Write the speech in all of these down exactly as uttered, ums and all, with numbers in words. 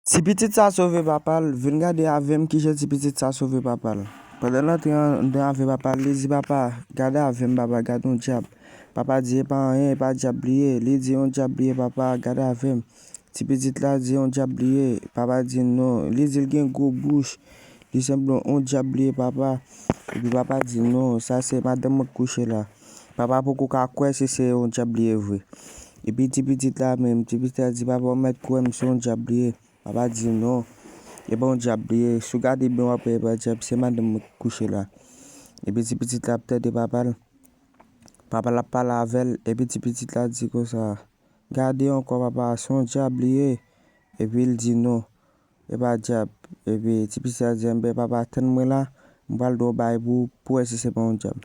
Ti pitit sa sove papa l, vin gade avè m kijan ti pitit sa sove papa l. Pandan l antre anndan avè papa l, li di, "Papa, gade avè m, papa, gade yon dyab." Papa di, "E pa anyen, e pa dyab li ye." Li di, "Yon dyab li ye, papa, gade avè m." Ti pitit la di, "Yon dyab li ye." Papa di, "Non." Li di, "L gen gwo bouch." Li sanble yon dyab li ye, papa. Epi papa di, "Non, sa se madanm mwen k kouche la." Papa poko ka kwè si se yon dyab li ye vre. Epi ti pitit la menm, ti pitit la di, "Papa, ou mèt kwè m se yon dyab li ye." Papa di, "Non, e pa yon dyab li ye. Si w gade byen, w ap wè e pa dyab, se madanm mwen k kouche la." Epi ti pitit la ap tande papa l. Papa l ap pale avè l, epi ti pitit la di konsa, "Gade ankò, papa, se yon dyab li ye." Epi l di, "Non, e pa dyab." Epi ti pitit la di, "Enben, papa, tann mwen la, m pral di w yon bagay pou, pou w wè si se pa yon dyab."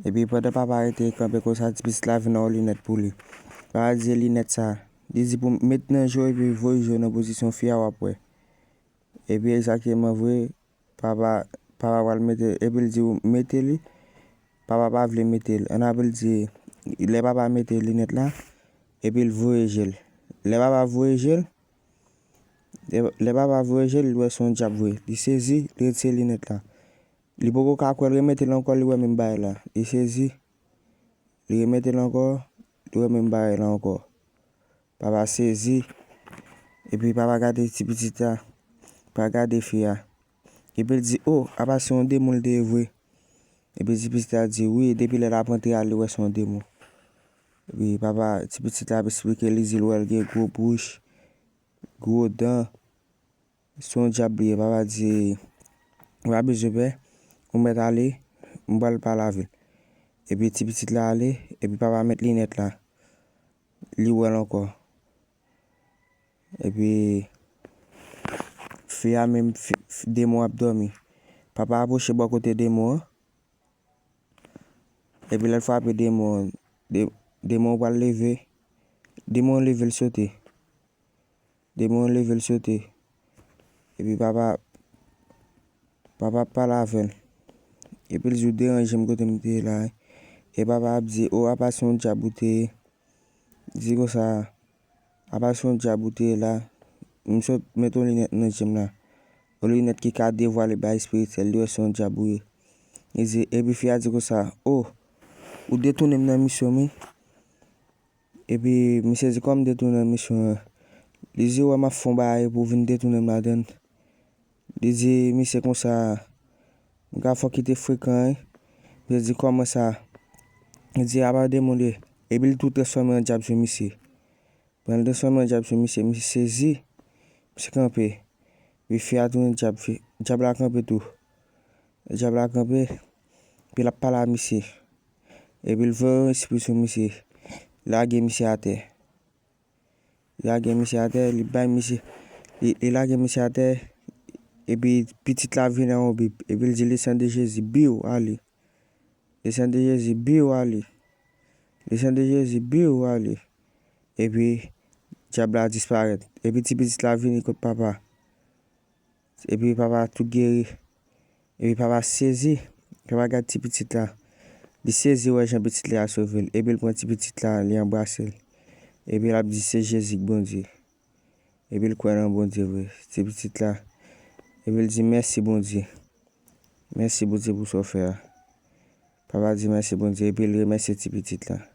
Epi pandan papa rete kanpe konsa, ti pitit la vin ak yon linèt pou li. Papa di, "Linèt sa." Li di pou met nan je w epi voye je w nan pozisyon fi a w ap wè. Epi egzakteman vre, papa, papa pral mete, epi l di w mete li, papa pa vle mete l. Ann apre l di, lè papa mete linèt la, epi l voye je l. Lè papa voye je l, lè, lè papa voye je l, li wè se yon dyab vre. Li sezi, li retire linèt la. Li poko ka kwè, l remete l ankò, li wè menm bagay la. Li sezi, li remete l ankò, li wè menm bagay la ankò. Papa sezi, epi papa gade ti pitit la, papa gade fi a. Epi l di, "O, apa se yon demon l te ye vre?" Epi ti pitit la di, "Wi, depi lè l ap antre a, li wè se yon demon." Epi papa, ti pitit la ap esplike, li di l wè l gen gwo bouch, gwo dan. Se yon dyab li ye, papa di, "Ou pa bezwen pè, ou mèt ale, m pral pale avè l." Epi ti pitit la ale, epi papa met linèt la, li wè l ankò. Epi fi a menm, fi, fi, demon ap dòmi. Papa apwoche bò kote demon an, epi lè l frape demon an, de, demon an pral leve, demon an leve l sote. Demon an leve l sote. Epi papa, papa ap pale avè l. Epi l di, "Ou deranje m kote m te ye la wi." E papa ap di, "O, apa se yon dyab ou te ye?" Li di konsa, "Apa se yon dyab ou te ye la? M sot met yon linèt nan je m la. Yon linèt ki ka devwale bagay espirityèl, li wè se yon dyab ou ye." Li di, epi fi a di konsa, "O, ou detounen m nan misyon m wi." Epi misye di, "Kòman m detounen misyon an?" Li di, "Ou wè m ap fè yon bagay pou w vin detounen m ladan l?" Li di misye konsa, "M ka fè w kite frekan wi." Misye di, "Kòman sa?" Li di, "Apa demon li ye." Epi l tou transfòme an dyab sou misye. Pandan l transfòme an dyab sou misye, misye sezi, misye kanpe. Epi fi a tounen dyab, fi, dyab la kanpe tou. Dyab la kanpe, epi l ap pale a misye. Epi l voye yon espri sou misye. Li lage misye atè. Li lage misye atè, li bay misye, li, li lage misye atè, epi pitit la vini ak yon Bib. Epi l di, "Le sang de Jésus, biw, ale. Le sang de Jésus, biw, ale. Le sang de Jésus, biw, ale." Epi dyab la disparèt. Epi ti pitit la vini kot papa. Epi papa tou geri. Epi papa sezi. Papa gade ti pitit la. Li sezi wè jan pitit li a sove l. Epi l pran ti pitit la, li anbrase l. Epi l ap di, "Se Jezi k Bondye." Epi l kwè nan Bondye vre. Ti pitit la. Epi l di, "Mèsi Bondye. Mèsi Bondye pou sa w fè a." Papa di, "Mèsi Bondye." Epi l remèsye ti pitit la.